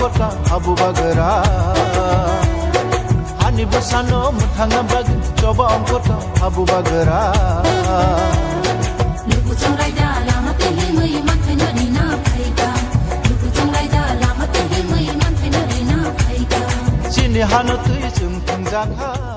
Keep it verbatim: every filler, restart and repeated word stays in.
Kota habu bagra. Hani bwsano mwthangna bagwi choba ongkota habu bagra. Luku chongraida lama twi himwi manthaino rina phaika. Luku chongraida lama twi himwi manthaino rina phaika. Chini hano twi chwng thwngjak ha.